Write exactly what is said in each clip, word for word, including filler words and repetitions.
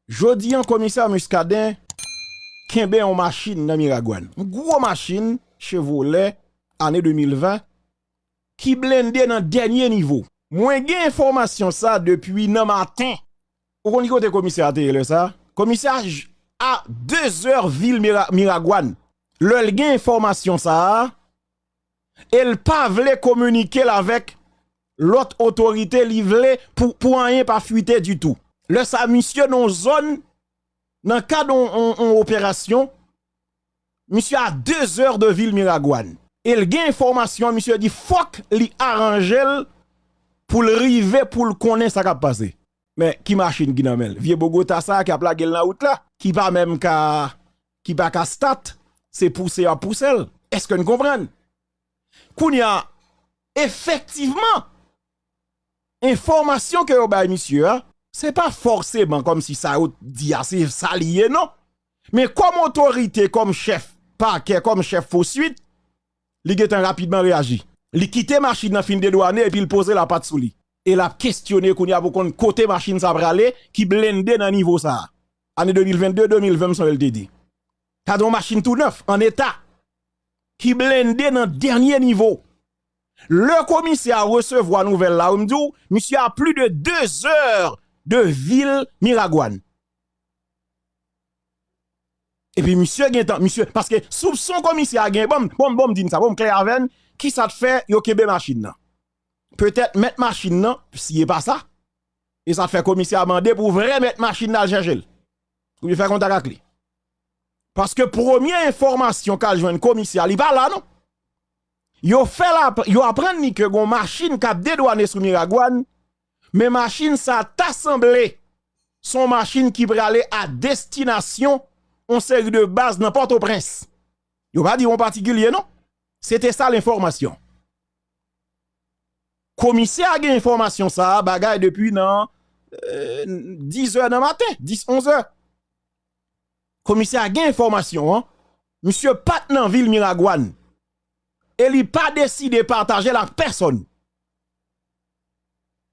Jodi a, komisè Muscadin kenbe yon machin nan Miragwàn. Yon gwo machin Chevrolet ane de mil ven ki blende nan dènye nivo. Mwen gen enfòmasyon sa depi nan maten. Ou konn ki kote komisè a te ye lè sa? Komisè a j-, a de zè vil Mira-, Miragwàn. Lè l gen enfòmasyon sa a, e l pa vle kominike l avèk lòt otorite, li vle pou, pou anyen pa fwite ditou. Lè sa, misye nan yon zòn, nan kad yon, yon, yon operasyon, misye a de zè de vil Miragwàn. E l gen enfòmasyon, misye di fòk li aranje l pou l rive, pou l konnen sa k ap pase. Men ki machin ki nan men l? Vye Bogota sa a k ap lage l nan wout la, ki pa menm ka, ki pa ka stat, se pouse y ap pouse l. Èske n konprann? Kounye a, efektivman, enfòmasyon ke yo bay misye a, se pa fòseman kòmsi sa yo di a, se sa li ye, non. Men kòm otorite, kòm chèf pakè, kòm chèf pouswit, li gentan rapidman reyaji. Li kite machin nan fin dedwane epi l poze lapat sou li. E l ap kesyone kounye a pou konn kote machin sa prale, ki blende nan nivo sa a. Ane de mil vennde, de mil ven, m sonje l te di. Gade yon machin tou nèf, an eta, ki blende nan dènye nivo. Lè komisè a resevwa nouvèl la, wi, m di w, misye a plis de de zè de vil Miragwàn. Epi misye gentan, misye, paske soupson komisè a gen, bon, bon, bon, m di n sa, bon, m klè avè n, ki sa t fè yo kenbe machin nan? Petèt mèt machin nan, si e pa sa, e sa t fè komisè a mande pou vrè mèt machin nan al chèche l. Oubyen fè kontak ak li. Paske premye enfòmasyon k al jwenn komisè a, li pa la, non. Yo fè l ap-, yo aprann li ke gon machin k ap dedwane sou Miragwàn, men machin sa ta sanble s on machin ki prale a destinasyon on seri de baz nan Pòtoprens. Yo pa di yon patikilye, non. Se te sa lenfòmasyon. Komisè a gen enfòmasyon sa a, bagay depi nan, euh, diz è nan maten, dis, onz è. Komisè a gen enfòmasyon an. Misye pa t nan vil Miragwàn. E li pa deside pataje l ak pèsonn.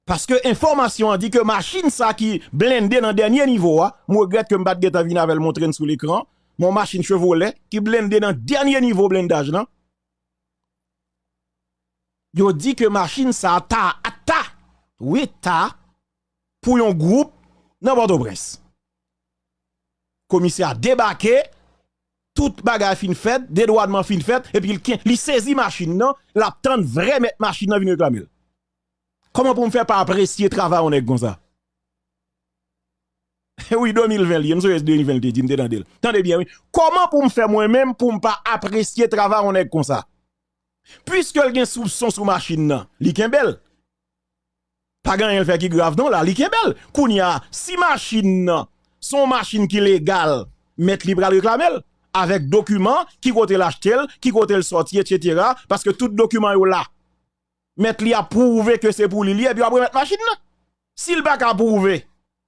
Paske enfòmasyon an di ke machin sa ki blende nan dènye nivo a, m regrèt ke m pa t gentan vin avè l montre n sou lekran, men yon machin Chevrolet ki blende nan dènye nivo blendaj lan. Yo di ke machin sa a ta, ta, wi, ta, pou yon gwoup nan Pòtoprens. Komisè a debake, tout bagay fin fèt, dedwannman fin fèt, epi l ken-, li sezi machin nan, l ap tann vrè mèt machin nan vin reklame l. Kòman pou m fè pa apresye travay yon nèg konsa? Wi, de mil ven li ye, m sonje de mil ven li te di, m te tande l. Tande byen, wi. Kòman pou m fè mwen menm pou m pa apresye travay yon nèg konsa? Piske l gen soupson sou machin nan, li kenbe l. Pa gen anyen l fè ki grav non la, li kenbe l. Kounye a, si machin nan se yon machin ki legal, mèt li pral reklame l avèk dokiman, ki kote l achte l, ki kote l sòti, etsetera, paske tout dokiman yo la. Mèt li ap pwouve ke se pou li li ye, epi w ap remèt machin nan. Si l pa ka pwouve,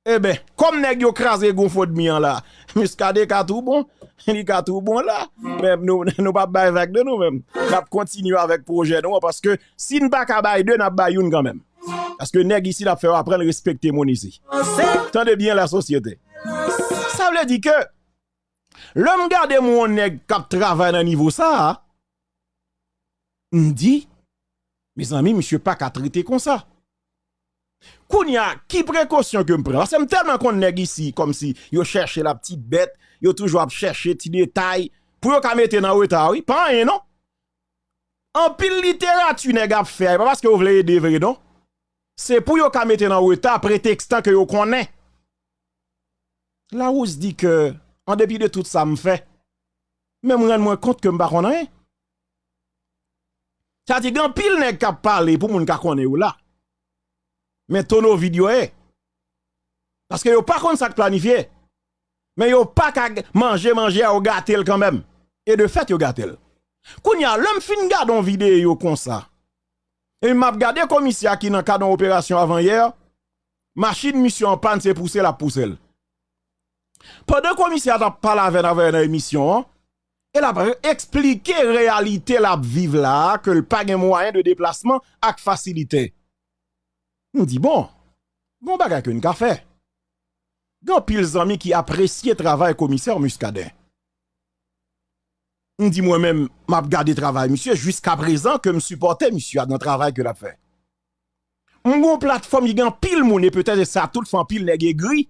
eben, kòm nèg yo kraze GoFundMe an la, Muscadin ka tou bon, li ka tou bon la. Men nou, nou p ap bay vag de nou menm. N ap kontinye avèk pwojè nou an, paske si n pa ka bay de, n ap bay youn kanmenm. Paske nèg isit ap fè w aprann respekte moun isi. Tande byen, lasosyete. Sa vle di ke lè m gade m wè yon nèg k ap travay nan nivo sa a, m di, mezanmi, misye pa ka trete konsa. Kounye a, ki prekosyon ke m pran? Paske m tèlman konn nèg isi, kòmsi yo chèche la ti bèt, yo toujou ap chèche ti detay, pou yo ka mete n an reta, wi, pa anyen non. Anpil literati nèg ap fè a, e pa paske yo vle ede vre non. Se pou yo ka mete n an reta, pretekstan ke yo konnen. Larousse di ke, an depi de tout sa m fè, men m rann mwen kont ke m pa konn anyen. Sa di gen anpil nèg k ap pale pou moun ka konnen yo la. Men tono vid yo ye. Paske yo pa konn sa k planifye. Men yo pa ka g-, manje manje a, yo gate l kanmenm. E de fèt, yo gate l. Kounye a, lè m fin gade yon videyo konsa, e m ap gade komisè a ki nan kad yon operasyon avanyè, machin misye an pàn, se pouse l ap pouse l. Pandan komisè a t ap pale avè n, avè nan emisyon an, e l ap re-, eksplike reyalite l ap viv la a, ke l pa gen mwayen de deplasman ak fasilite. M di, bon, gon bagay ke n ka fè. Gen anpil zanmi ki apresye travay komisè Muscadin. M di mwen menm, m ap gade travay misye jiskaprezan ke m sipòte misye a nan travay ke l ap fè. M gon platfòm ki gen anpil moun, e petèt se sa tout fè anpil nèg egri,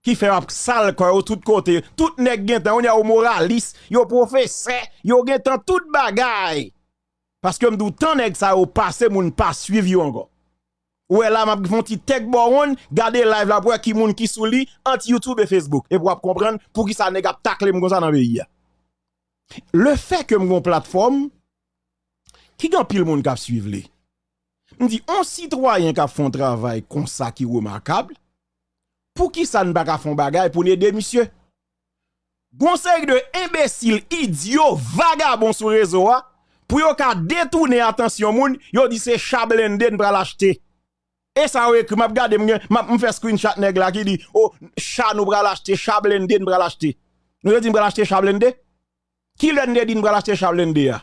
ki fè yo ap sal kò yo tout kote. Tout nèg gentan, kounye a yo moralis, yo pwofesè, yo gentan tout bagay. Paske m di w, tan nèg sa yo pase, moun pa swiv yo ankò. Ou wè la, m ap fè yon ti tèk bò wonn, gade live la pou wè ki moun ki sou li ant YouTube e Facebook. Epi w ap konprann poukisa nèg ap takle m konsa nan peyi a. Lefètke m gon platfòm ki gen anpil moun k ap swiv li, m di, on sitwayen k ap fè yon travay konsa ki remakab, poukisa n pa ka fè yon bagay pou n ede misye? Gon seri de enbesil, idyo, vagabon sou rezo a, pou yo ka detounen atansyon moun, yo di se cha blende n pral achte. E sa yo ekri, m ap gade, m gen, m ap, m fè screenshot nèg la ki di, o, cha nou pral achte, cha blende n pral achte. Nou te di n pral achte cha blende? Kilè n te di n pral achte cha blende a?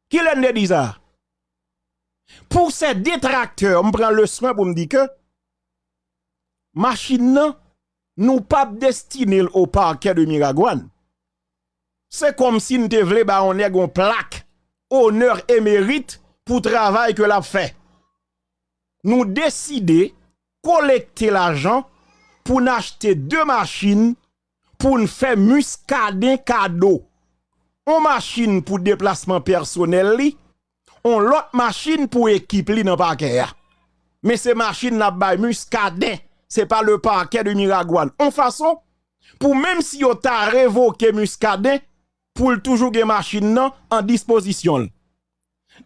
Kilè n te di sa? Pou sè detraktè, m pran le swen pou m di ke machin nan, nou p ap destine l o parquet de Miragwàn. Se kòmsi n te vle ba yon nèg yon plak onè e merit pou travay ke l ap fè. Nou deside kolekte lajan pou n achte de machin pou n fè Muscadin kado. On machin pou deplasman pèsonèl li, on lòt machin pou ekip li nan pakè a. Men se machin n ap bay Muscadin, se pa le parquet de Miragwàn. On fason pou menm si yo ta revoke Muscadin, pou l toujou gen machin nan an dispozisyon l.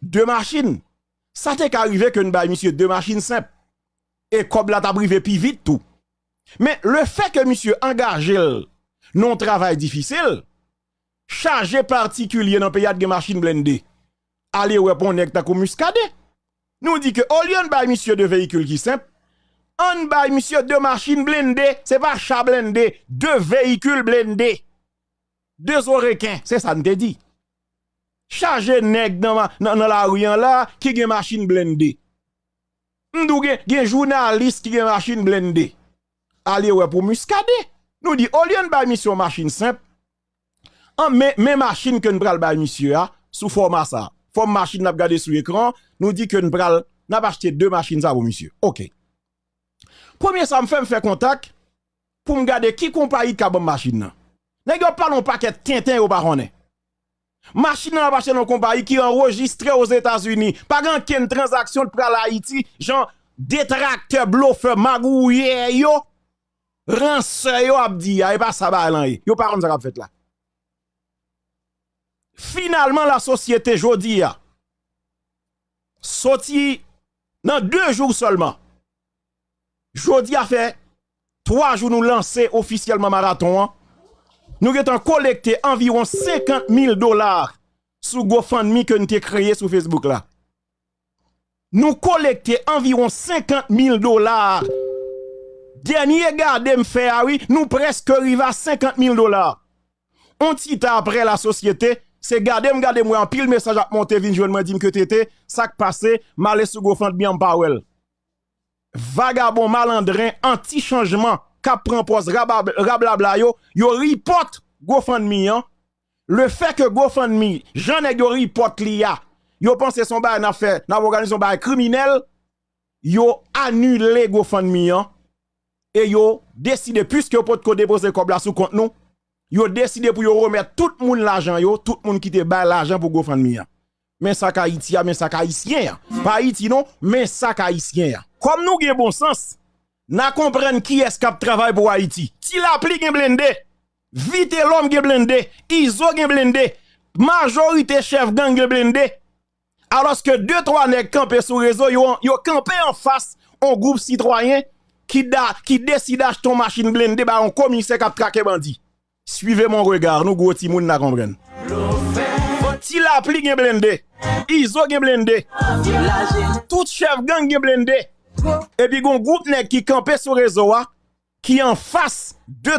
De machin. Sa te ka rive ke n bay misye de machin senp. E kòb la t ap rive pi vit tou. Men lefètke misye angaje l nan yon travay difisil, chaje patikilye nan peyi a t gen machin blende. Ale wè pou yon nèg tankou Muscadin. Nou di ke olye n bay misye de veyikil ki senp, ann bay misye de machin blende, se pa cha blende, de veyikil blende. De zo reken, se sa n te di. Chaje nèg nan, ma- nan, nan lari an la ki gen machin blende. M di w gen, gen jounalis ki gen machin blende. Ale wè pou Muscadin. Nou di, olye n bay misye yon machin senp, an, men, men machin ke n pral bay misye a sou fòma sa. Fòm machin n ap gade sou ekran, nou di ke n pral, n ap achte de machin sa pou misye. Oke. Premye sa m fè, m fè kontak pou m gade ki konpayi k ka ban m machin nan. Nèg yo ap pale yon pakèt tenten yo pa konnen. Machin nan ap achte nan yon konpayi ki anrejistre Ozetazini. Pa gen okenn tranzaksyon k pral Ayiti, jan detraktè, blofè, magouyè yo, ransè yo ap di a, e pa sa bagay lan ye. Yo pa konn sa k ap fèt la. Finalman, lasosyete jodi a, soti nan de jou sèlman, jodi a fè twa jou nou lanse ofisyèlman maraton an. Nou gentan kolekte anviwon senkant mil dola sou GoFundMe ke n te kreye sou Facebook la. Nou kolekte anviwon senkant mil dola. Dènye gade m fè a wi, nou prèske rive a senkant mil dola. On ti tan aprè lasosyete, se gade m gade m wè anpil mesaj ap monte vin jwenn mwen di m ke T T, sa k pase, m ale sou GoFundMe an m pa wè l. Vagabon malandren anti chanjman k ap pran pòz rabab- rablabla yo, yo ripòt GoFundMe an. Lefètke GoFundMe, jan nèg yo ripòt li a, yo panse se yon bagay n ap fè, n ap òganize yon bagay kriminèl, yo anile GoFundMe an e yo deside, piske yo potko depoze kòb la sou kont nou, yo deside pou yo remèt tout moun lajan yo, tout moun ki te bay lajan pou GoFundMe an. Men sa k Ayiti a, men sa k Ayisyen an. Pa Ayiti non, men sa k Ayisyen an. Kòm nou gen bon sans, n a konprann kiyès k ap travay pou Ayiti. Ti Lapli gen blende, Vitelòm gen blende, Izo gen blende, majorite chèf gang gen blende. Alòske de twa nèg kanpe sou rezo, yo, yo kanpe anfas on gwoup sitwayen ki, da, ki deside achte on machin blende ba on komisè k ap trake bandi. Suivez mon regard, nou gwo timoun n a konprann. Ti Lapli gen blende, Izo gen blende, tout chèf gang gen blende. Epi gon gwoup nèg ki kanpe sou rezo a, ki anfas de